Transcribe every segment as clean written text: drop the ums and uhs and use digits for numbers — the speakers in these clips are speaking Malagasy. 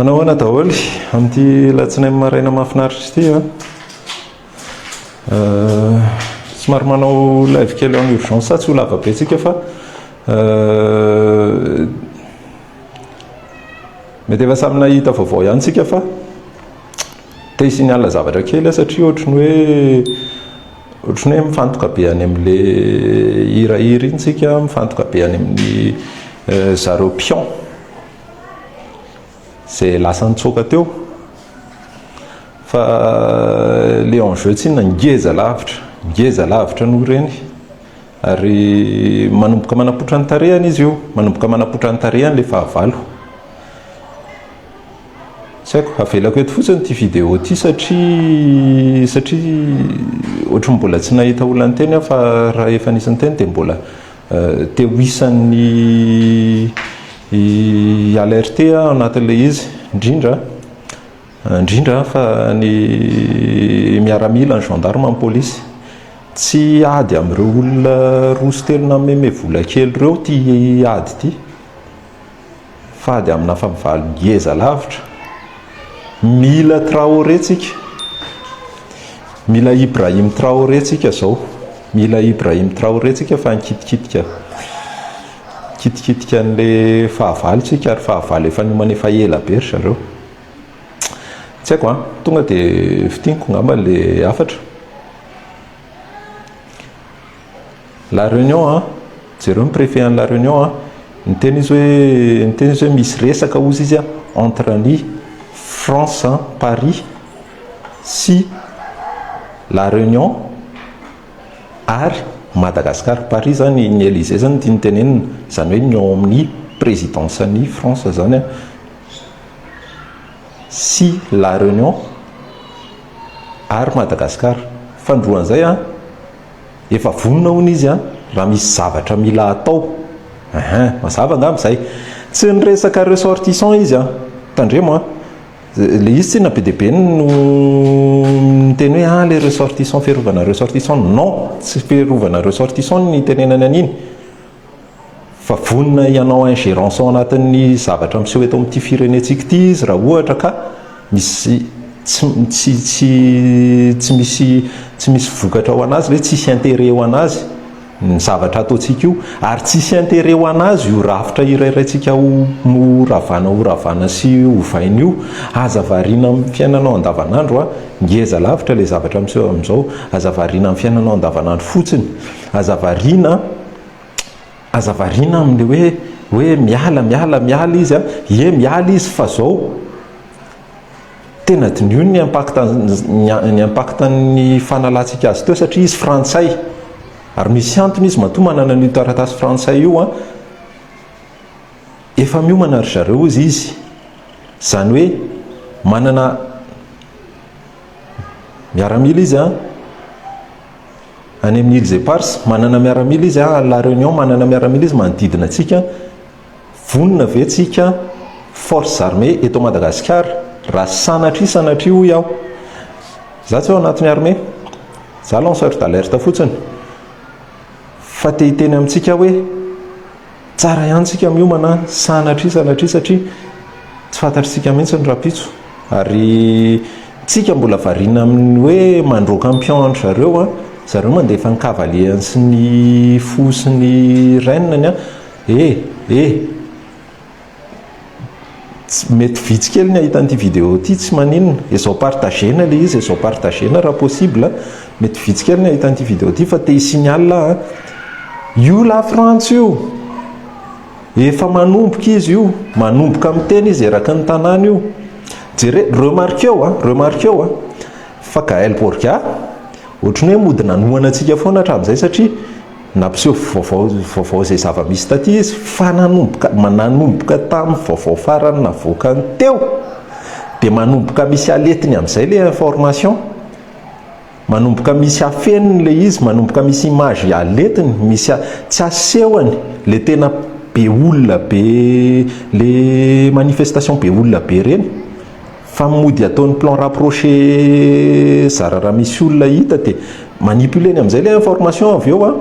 Manao ahoana daholo amin'ity alatsinainy maraina mahafinaritra ity a. Somary manao live kely en urgence tsy ho lava be tsika fa mety efa samy nahita vaovao ihany tsika fa te hi-signale zavatra kely aho satria ohatry ny hoe ohatry ny hoe mifantoka be any amin'le hirahira iny tsika, mifantoka be any amin'ny zareo pion izay lasa nitsoaka teo fa le enjeu tsinona ngeza lavitra, ngeza lavitra noho ireny ary manomboka manapoitra ny tarehiny izy io, manomboka manapoitra ny tarehiny le fahavalo. Tsy haiko, avelako eto fotsiny ity vidéo ity satria satria ohatran'ny mbola tsy nahita olona niteny aho fa raha efa nisy niteny dia mbola te ho isan'ny hi-alerter aho anatin'ilay izy, indrindra indrindra fa ny miaramila, ny gendarme, ny polisy. Tsy ady amin'ireo olona roa sy telo nameme vola kely ireo ity ady ity. Fady amina fahavalo ngeza lavitra. Mila Traoré tsika. Mila Ibrahim Traoré tsika zao. Mila Ibrahim Traoré tsika fa nikitikitika nikitikitika an'le fahavalo tsika ary fahavalo efa niomana efa ela be ry zareo. Tsy haiko an, tonga dia fintiniko ngamba le hafatra. La Réunion an, jereo ny préfet an'i La Réunion an, niteny izy hoe, niteny izy hoe misy resaka hozy izy an entre ny France an, Paris sy La Réunion ary Madagascar. Paris zany, ny Elysée zany no tiany tenenina, izany hoe ny ao amin'ny présidence an'i France zany an, sy La Réunion ary Madagascar. Fandroan'izay an. Efa vonona hono izy an, raha misy zavatra mila atao. Ehe, mazava angamba izay. Tsy niresaka ressortissant izy an, tandremo an. Ilay izy tsinona be dia be no niteny hoe ah ilay ressortissant, fiarovana ressortissant. Non, tsy fiarovana ressortissant no nitenenany an'iny. Fa vonona hianao ingérence ao anatin'ny zavatra miseho eto amin'ity firenentsika ity izy raha ohatra ka misy tsy tsy tsy tsy misy tsy misy vokatra ho an'azy ve tsisy intérêt ho an'azy ny zavatra ataontsika io ary tsisy intérêt ho an'azy io rafitra irairaintsika ho ho ravana ho ravana sy hovaina io. Aza variana amin'ny fiainanao andavanandro a, ngeza lavitra ilay zavatra miseho amin'izao, aza variana amin'ny fiainanao andavanandro fotsiny, aza variana Aza variana amin'ilay hoe hoe miala miala miala izy a, ie miala izy fa zao tena diniho ny impact ny impact ny fanalantsika azy teo satria izy frantsay ary misy antony izy matoa manana an'io taratasy frantsay io a, efa miomana ry zareo hozy izy, izany hoe manana miaramila izy a. Any amin'ny Îles Éparses, manana miaramila izy, à La Réunion manana miaramila izy manodidina antsika. Vonona ve tsika forces armées eto Madagasikara raha sanatria sanatria hoy aho. Za tsy ao anatin'ny armée. Za lanceur d'alerte fotsiny. Fa te hiteny amintsika aho hoe Tsara ihany tsika miomana sanatria sanatria satria tsy fantatritsika mihitsy ny rahampitso ary tsika mbola variana amin'ny hoe mandroaka ny pion an-dry zareo an, zareo mandefa ny cavalier-ny sy ny fou sy ny reine-ny an, eh eh mety vitsy kely ny hahita an'ity vidéo ity tsy maninona, ezao partager-na ilay izy, ezao partager-na raha possible, mety vitsy kely ny hahita an'ity vidéo ity fa te hi-signale aho an, io la Frantsa io, efa manomboka izy io, manomboka miteny izy eraky ny tanàna io, jere, remarqueo an, remarqueo an, fa Gaël Borgia ohatran'ny hoe mody nanohana antsika foana hatramin'izay satria Nampiseho vaovao vaovao izay zava-misy taty izy fa nanomboka nanomboka tamin'ny vaovao farany navoakany teo dia manomboka misy aletiny amin'izay ilay information, manomboka misy afeniny ilay izy, manomboka misy image aletiny, misy tsy asehony ilay tena be olona be ilay manifestation be olona be ireny. Fa mody ataony plan rapproché zara raha misy olona hita dia manipuler-ny amin'izay ilay information avy eo an.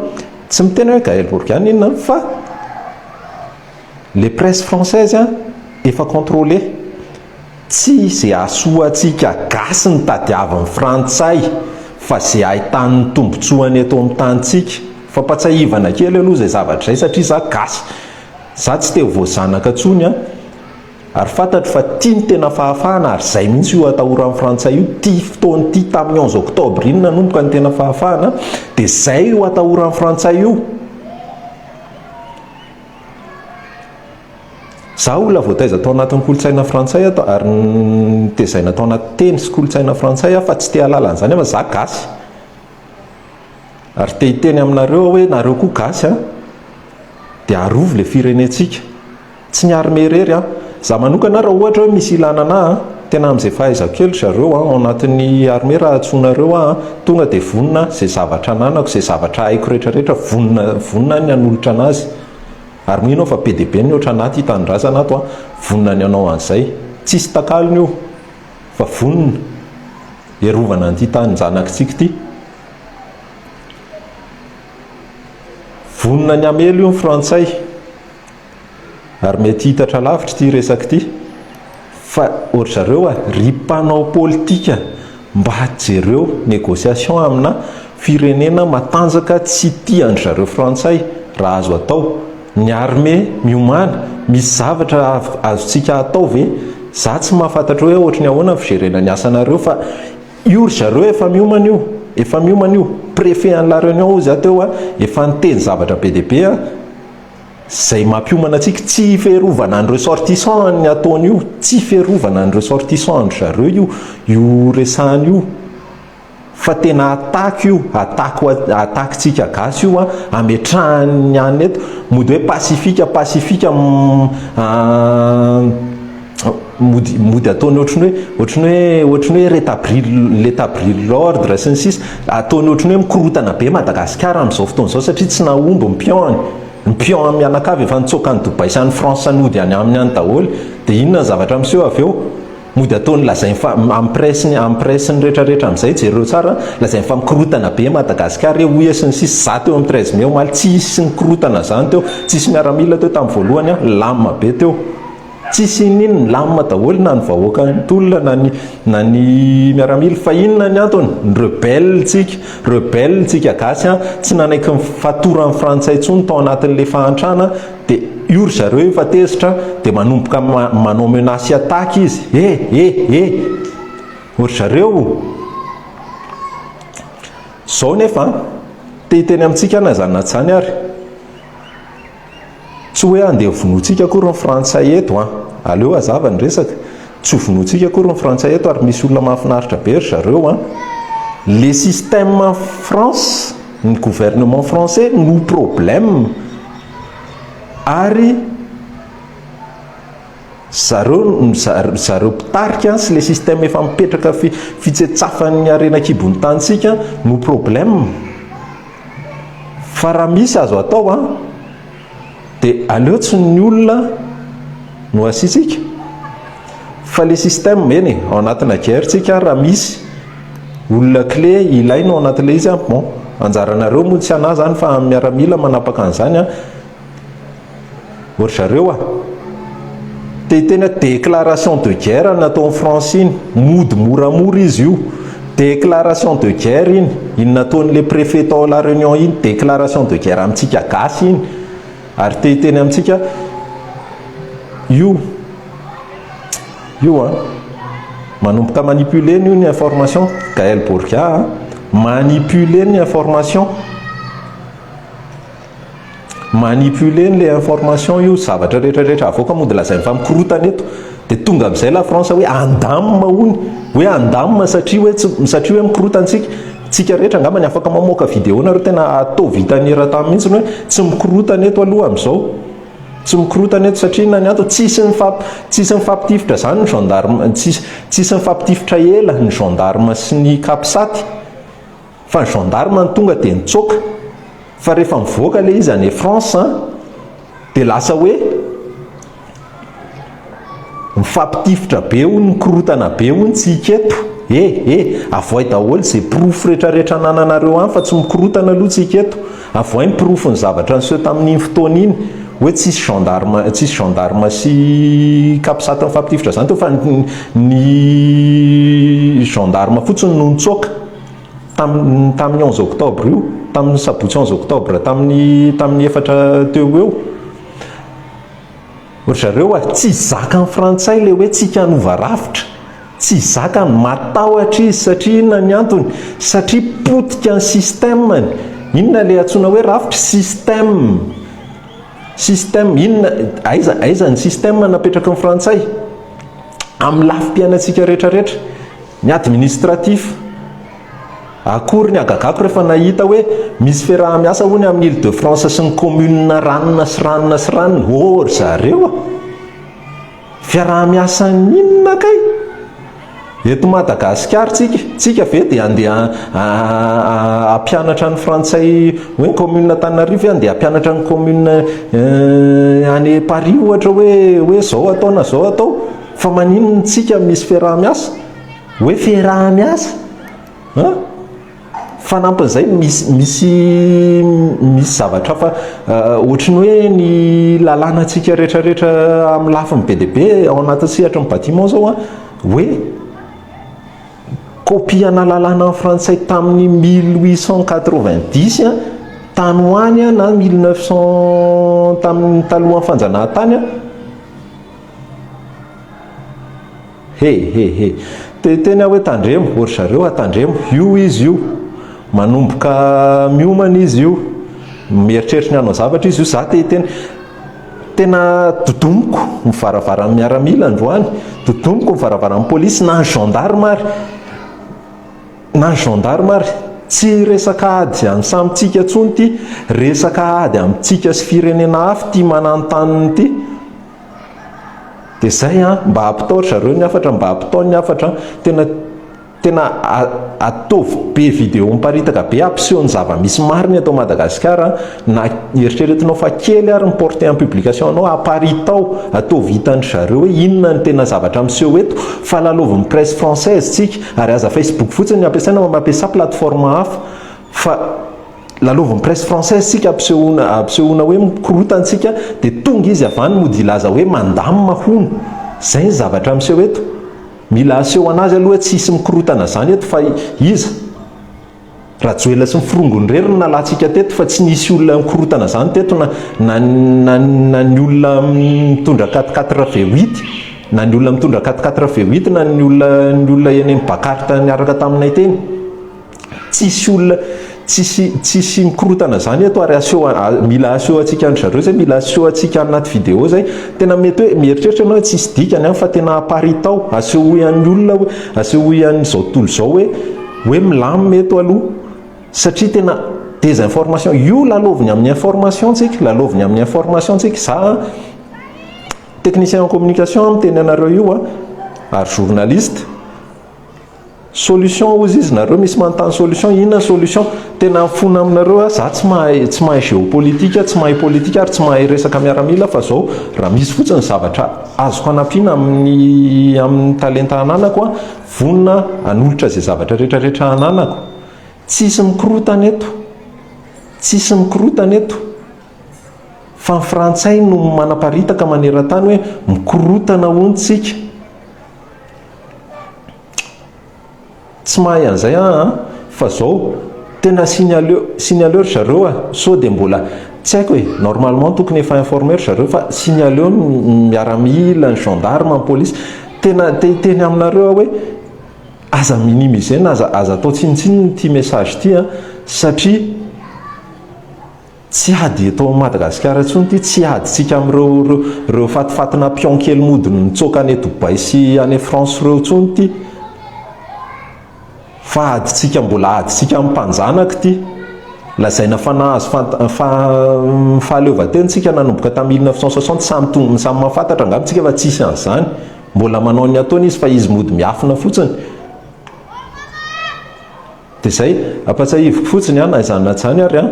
Tsy miteny hoe Gaël Borgani inona fa les presse française an efa contrôlé. Tsy ze hahasoa antsika gasy ny tadiavin'ny frantsay fa ze ahitany ny tombotsoany eto amin'ny tanintsika. Fampatsahivana kely aloha zay zavatra zay satria za gasy, za tsy te ho voazanaka tsony an, ary fantatro fa tia ny tena fahafahana ary zay mihitsy io atahoran'ny frantsay io, ty fotoana ity tamin'ny onze octobre iny nanomboka ny tena fahafahana dia zay io atahoran'ny frantsay io. Za olona voataiza tao anatin'ny kolontsaina frantsay aho ary nitezaina tao anaty teny sy kolontsaina frantsay aho fa tsy te hahalala an'izany aho fa za gasy. Ary te hiteny aminareo aho hoe nareo koa gasy an, dia arovy le firenentsika. Tsy ny armée irery an. Za manokana raha ohatra hoe misy ilana anah an, tena amin'izay fahaizako kely ry zareo an, ao anatin'ny armée raha antsoinareo aho an, tonga dia vonona izay zavatra ananako, izay zavatra haiko rehetrarehetra vonona vonona aho ny hanolotra anazy. Ary mino aho fa be dia be ny ohatranà tia tanindrazana ato an, vonona ny hanao an'izay. Tsisy takalony io fa vonona hiarovana an'ity tanin-janakitsika ity. Vonona ny hamely io ny frantsay. Ary mety hitatra lavitra ity resaka ity. Fa ry zareo a, ry mpanao politika mba jereo négociation amina firenena matanjaka tsy tia an-dry zareo frantsay raha azo atao. Ny armée miomàna, misy zavatra azontsika atao ve? Za tsy mahafantatra hoe ohatry ny ahoana ny figerena ny asanareo fa io ry zareo efa miomana io, efa miomana io. Préfet an'i La Réunion hozy aho teo a, efa niteny zavatra be dia be a. Izay mampiomana antsika, tsy fiarovana ny ressortissant ny ataony io, tsy fiarovana ny ressortissant an-dry zareo io, io resahana io, fa tena attaque io, attaque attaque-tsika gasy io an, ametrahany ny anona eto, mody hoe pacifique, pacifique mody mody ataony ohatry ny hoe ohatry ny hoe ohatry ny hoe rétablir l'établir l'ordre sy ny sisa ataony ohatry ny hoe mikorotana be Madagasikara amin'izao fotoana izao satria tsy nahomby ny pion-ny ny pion mianakavy efa nitsoaka any Dubaï sy any France nody any aminy any daholo dia inona ny zavatra miseho avy eo mody ataony lazainy fa amin'ny presse ny amin'ny presse ny rehetrarehetra amin'izay jereo tsara lazainy fa mikorotana be Madagasikara e hoy e sy ny sisa za teo amin'ny 13 mai omaly tsisy nikorotana zany teo tsisy miaramila teo tamin'ny voalohany a lamina be teo Tsisy inin milamina daholo na ny vahoaka nitolona na ny na ny miaramila fa inona ny antony? Ny rebelle tsika, rebelle tsika gasy an, tsy nanaiky ny fatoran'ny frantsay intsony tao anatin'le fahantrana de io ry zareo efa tezitra de manomboka manao menace attaque izy, eh eh eh! Ry zareo zao nefa an, te hiteny amintsika aho na izany na tsy izany ary. Tsy hoe handeha vonointsika akory ny frantsay eto an! Aleo hazava ny resaka. Tsy ho vonointsika akory ny frantsay eto ary misy olona mahafinaritra be ry zareo an! Le système France, ny gouvernement français no problème ary zareo zareo mpitarika sy le système efa mipetraka fitsetsafan'ny harena an-kibon'ny tanintsika no problème. Fa raha misy azo atao an, dia aleo tsy ny olona no asiantsika fa le système, eny e, ao anatina guerre tsika raha misy olona clé ilaina ao anatin'ilay izy an, bon, anjaranareo moa tsy anah zany fa miaramila manapaka an'izany an, O ry zareo a! Te hiteny hoe déclaration de guerre nataon'i France iny, mody moramora izy io. Déclaration de guerre iny, iny nataon'ilay préfet tao La Réunion iny, déclaration de guerre amintsika gasy iny. Ary te hiteny amintsika io, io an, manomboka manipuler-ny io ny information, Gaël Borgia a, manipuler ny information. Manipuler le information io zavatra rehetra rehetra avoaka mody lazainy fa mikorotana eto dia tonga amin'izay la France hoe andamina hono hoe andamina satria hoe tsy satria hoe mikorotana tsika tsika rehetra angamba ny afaka mamoaka vidéo nareo tena atao vitan'ny eran-tany mihitsy hoe tsy mikorotana eto aloha amin'izao tsy mikorotana eto satria inona ny antony tsisy nifamp tsisy nifampitifitra zany ny gendarme tsisy tsisy nifampitifitra ela ny gendarme sy ny capsat Fa ny gendarme no tonga dia nitsoaka. Fa rehefa mivoaka ilay izy any France dia lasa hoe mifampitifitra be hono, mikorotana be hono tsika eto. Eh eh, avoay daholo izay porofo rehetrarehetra anananareo any fa tsy mikorotana aloha tsika eto. Avoay ny porofon'ny zavatra niseho tamin'iny fotoana iny. Hoe tsisy gendarme, tsisy gendarme sy capsat nifampitifitra zany teo fa ny gendarme fotsiny no nitsoaka tamin'ny tamin'ny onze octobre io, tamin'ny sabotsy onze octobre tamin'ny tamin'ny efatra teo ho eo. Ry zareo a, tsy zakan'ny frantsay le hoe tsika hanova rafitra, tsy zakany, matahotra izy satria inona ny antony? Satria potika ny système-ny, inona le antsoina hoe rafitra? Système, système, inona, aiza, aiza ny système napetraky ny frantsay? Amin'ny lafim-piainantsika rehetra rehetra, ny administratif. Akory ny hagagako rehefa nahita hoe misy fiaraha-miasa hono amin'ny Ile de France sy ny commune ranona sy ranona sy ranona. Oh ry zareo a! Fiaraha-miasan'ny inona kay? Eto Madagasikara tsika, tsika ve dia handeha hampianatra ny frantsay hoe ny commune Antananarivo ve handeha hampianatra ny commune any Paris ohatra hoe hoe zao atao na zao atao? Fa maninona tsika misy fiaraha-miasa? Hoe fiaraha-miasa an! Fanampin'izay misy misy misy zavatra hafa ohatry ny hoe ny lalànantsika rehetrarehetra amin'ny lafiny be dia be ao anatin'ny sehatry ny bâtiment izao an, hoe copie-na lalàna frantsay tamin'ny 1890 an, tany ho any an, na 1900 tamin'ny talohan'ny fanjanahantany an, He he he. Te hiteny aho hoe tandremo, ô ry zareo a, tandremo. Io izy io. Manomboka miomana izy io. Mieritreritra ny hanao zavatra izy io. Za te hiteny. Tena dodomiko ny varavaran'ny miaramila androany. Dodomiko ny varavaran'ny polisy na ny gendarme ary. Na ny gendarme ary. Tsy resaka ady any samy tsika intsony ity. Resaka ady amintsika sy firenena hafa ity mananontanona ity. Dia zay an, mba ampitao ry zareo ny hafatra, mba ampitao ny hafatra an, tena tena ataovy be vidéo miparitaka be hampiseho ny zava-misy marina eto Madagasikara an, na eritreretinao fa kely ary ny portée en publication anao, aparitao, ataovy hitan-dry zareo hoe inona ny tena zavatra miseho eto, fa lalaovin'ny presse française tsika, ary aza Facebook fotsiny ny ampiasaina fa mampiasà plateforme hafa, fa. Lalovin'ny presse française tsika ampisehoana ampisehoana hoe mikorotana tsika dia tonga izy avy any mody hilaza hoe mandamina hono. Zay ny zavatra miseho eto. Mila aseho anazy aloha hoe tsisy mikorotana zany eto fa iza? Rajoelina sy ny forongony irery no nalantsika teto fa tsy nisy olona nikorotana zany teto na na na na ny olona mitondra quatre quatre V huit na ny olona mitondra quatre quatre V huit na ny olona ny olona eny amin'ny Bakart niaraka taminay teny. Tsisy olona tsisy tsisy mikorotana zany eto ary aseho mila aseho antsika an-dry zareo zay mila aseho antsika anaty vidéo zay tena mety hoe mieritreritra ianao hoe tsisy dikany an fa tena aparitao asehoy an'ny olona hoe asehoy an'izao tontolo izao hoe hoe milamina eto aloha satria tena désinformation io lalaoviny amin'ny information tsika lalaoviny amin'ny information tsika za technicien en communication miteny anareo io an ary journaliste Solution hozy izy nareo misy manontany solution inona ny solution? Tena mifona aminareo aho za tsy mahay tsy mahay géopolitique tsy mahay politique ary tsy mahay resaka miaramila fa zao raha misy fotsiny zavatra azoko anampiana amin'ny amin'ny talenta ananako aho vonona hanolotra izay zavatra rehetra rehetra ananako tsisy mikorotana eto tsisy mikorotana eto fa ny frantsay no manaparitaka maneran-tany hoe mikorotana hono tsika Tsy mahay an'izay aho an! Fa zao, tena signaleo, signaleo ry zareo a! Sao dia mbola, tsy haiko e, normalement tokony efa informer ry zareo fa signaleo ny miaramila, ny gendarme, ny police, tena te hiteny aminareo aho hoe aza minimiser na aza aza atao tsinontsinona ity message ity an, satria Tsy ady eto Madagasikara intsony ity, tsy adintsika amin'ireo ireo ireo fatifatina pion kely mody mitsoaka any Dubaï sy any France ireo intsony ity. Fa adintsika mbola adintsika amin'ny mpanjanaka ity. Lazaina fa nahazo fahaleovantena tsika nanomboka tamin'ny 1960, samy tonga samy mahafantatra angamba tsika fa tsisy an'izany. Mbola manao ny ataony izy fa izy mody miafina fotsiny. Dia izay, ampatsiahiviko fotsiny an, na izany na izany ary an,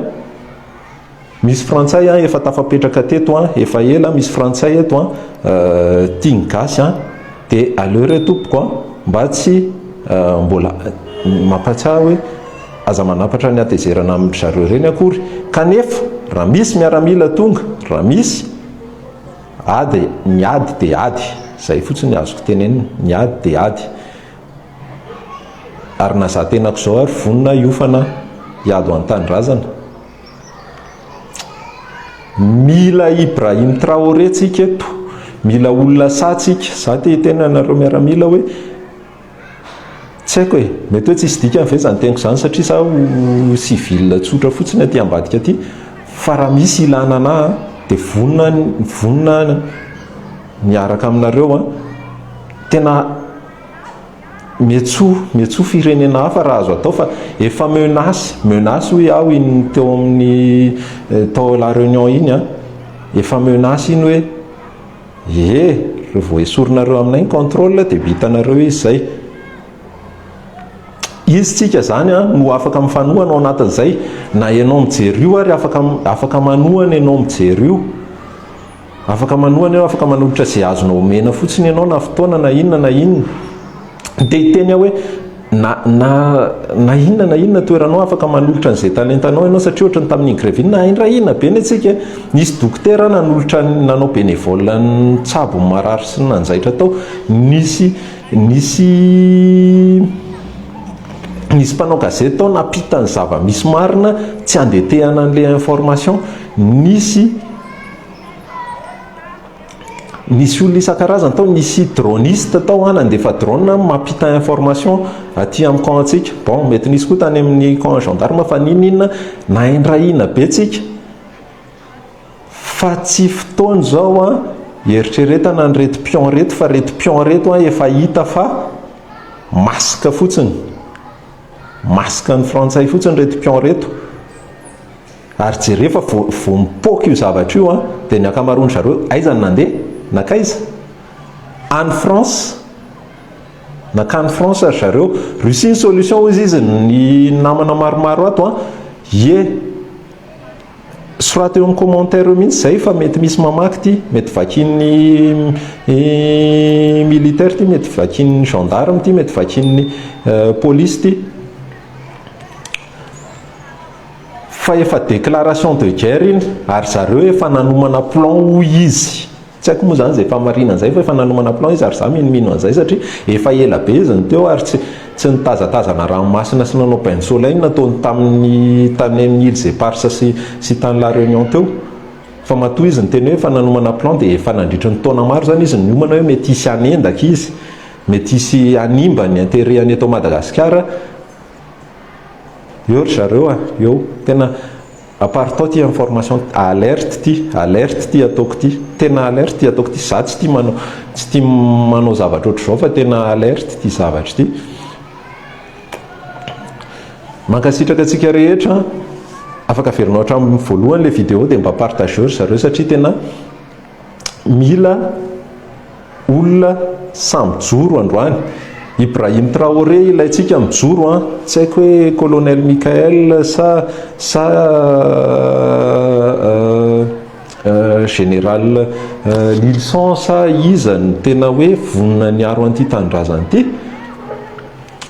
misy frantsay an efa tafapetraka teto an, efa ela misy frantsay eto an, tia ny gasy an, dia aleo re tompoko an, mba tsy mbola mampatsiahy hoe aza manampatra ny hatezerana amin-dry zareo ireny akory, kanefa raha misy miaramila tonga, raha misy. Ady, ny ady dia ady, izay fotsiny ny azoko tenenina, ny ady dia ady. Ary na za tenako izao ary vonona hiofana hiady ho an'ny tanindrazana. Mila Ibrahim Traoré tsika eto, mila olona sahy tsika, za te hiteny anareo miaramila hoe tsy haiko e, mety hoe tsisy dikany ve izany teniko izany satria za civil tsotra fotsiny aty ambadika aty, fa raha misy ilana anah dia vonona vonona miaraka aminareo an, tena Miantsoa, miantsoa firenena hafa raha azo atao fa efa menace, menace hoy aho iny teo amin'ny tao La Réunion iny an, efa menace iny hoe ee reo vao esorinareo aminay ny contrôle dia vitanareo izy izay. Izy tsika zany an no afaka mifanohana ao anatin'izay, na ianao mijery io ary afaka afaka manohana ianao mijery io. Afaka manohana ianao, afaka manolotra izay azonao omena fotsiny ianao na fotoana na inona na inona. Te hiteny aho hoe na na na inona na inona toeranao afaka manolotra an'izay talentanao ianao satria ohatran'ny tamin'iny grève iny nahaindrahina be ny antsika e. Nisy dokotera nanolotra nanao bénévole nitsabo ny marary sy ny nanjaitra tao. Nisy nisy nisy mpanao gazety tao nampita ny zava-misy marina tsy handetehana an'ilay information. Nisy Nisy olona isan-karazany tao, nisy droniste tao an, nandefa drone mampita information aty amin'ny camp antsika. Bon, mety nisy koa tany amin'ny camp gendarme fa n'inon'inona naindrahina be tsika. Fa tsy fotoana izao an, hieritreretana an'ireto pion ireto fa ireto pion ireto an efa hita fa masque fotsiny. Masque an'ny frantsay fotsiny ireto pion ireto. Ary jereo fa vao vao mipoaka io zavatra io an, dia ny ankamaroan-dry zareo aiza no nandeha? Nankaiza? Any France. Nankany France ry zareo. Russie ny solution hozy izy ny namana maromaro ato an. Ie. Soraty eo amin'ny commentaire eo mihitsy izay fa mety misy mamaky ity, mety vakian'ny militaire ity, mety vakian'ny gendarme ity, mety vakian'ny police ity. Fa efa déclaration de guerre iny ary zareo efa nanomana plan hoy izy. Tsy haiko moa zany izay fahamarinana izay fa efa nanomana plan izy ary za minomino an'izay satria efa ela be izy no teo ary tsy tsy nitazatazana ranomasina sy nanao bain de soleil no nataony tamin'ny tany amin'ny îles éparses sy sy tany La Réunion teo. Fa matoa izy niteny hoe efa nanomana plan dia efa nandritry ny taona maro zany izy niomana hoe mety hisy hanendaka izy, mety hisy hanimba ny intérêt-ny eto Madagasikara. Eo ry zareo a, eo. Tena apartao ty information, alerte ty, alerte ty ataoko ty. Tena alerte ty ataoko ty. Za tsy tia manao, tsy tia manao zavatra ohatr'izao fa tena alerte ty zavatra ty. Mankasitraka antsika rehetra. Afaka averinao hatramin'ny voalohany ilay vidéo dia mba partageo ry zareo satria tena mila Olona sahy mijoro androany. Ibrahim Traoré ilaintsika mijoro an! Tsy haiko hoe colonel Mickaël sa sa général Lilson sa iza no tena hoe vonona niaro an'ity tanindrazana ity?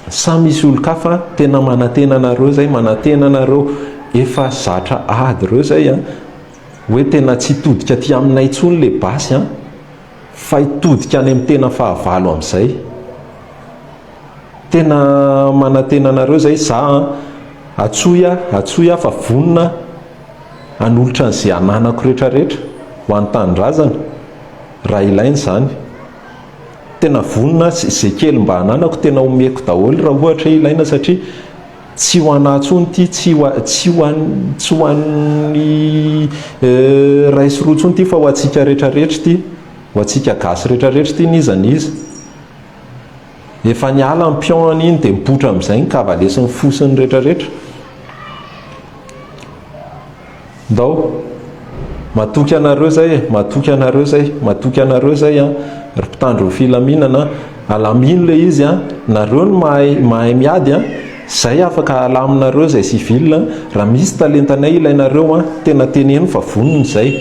Sa misy olon-kafa tena manantena anareo zay, manantena anareo efa zatra ady ireo zay an! Hoe tena tsy hitodika aty aminay intsony le basy an! Fa hitodika any amin'ny tena fahavalo amin'izay. Tena manantena anareo zay za an! Antsoy aho, antsoy aho fa vonona hanolotra an'izay ananako retraretra ho an'ny tanindrazana raha ilaina izany. Tena vonona aho, izay kely mba ananako tena omeko daholo raha ohatra hoe ilaina satria Tsy ho anà intsony ity, tsy ho tsy ho an tsy ho an'ny ray sy roa intsony ity fa ho antsika rehetrarehetra ity, ho antsika gasy rehetrarehetra ity n'iza n'iza. Efa niala ny pion iny dia mipoitra amin'izay ny cavalier sy ny fo sy ny rehetrarehetra. Ndao. Matoky anareo zay e, matoky anareo zay, matoky anareo zay an, ry mpitandro ny filaminana an, alamino le izy an, nareo no mahay mahay miady an, zay afaka alaminareo zay civil an, raha misy talentanay ilainareo an, tena teneno fa vonona izay.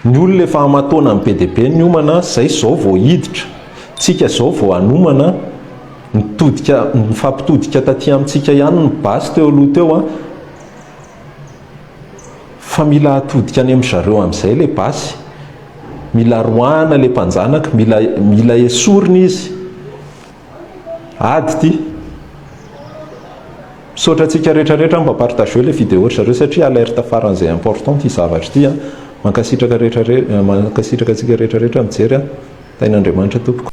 Ny olona efa aman-taonany be dia be niomana, zay zao vao hiditra, tsika zao vao hanomana, nitodika nifampitodika taty amintsika ihany ny basy teo aloha teo an, Fa mila atodika any amin-dry zareo amin'izay ilay basy. Mila roahana ilay mpanjanaka, mila mila esorina izy. Ady ity. Misaotra antsika rehetra rehetra mba partageo ilay vidéo ry zareo satria alerte faran'izay important ity zavatra ity a. Mankasitraka rehetra mankasitraka antsika rehetra rehetra mijery a. Tahin'Andriamanitra tompoko.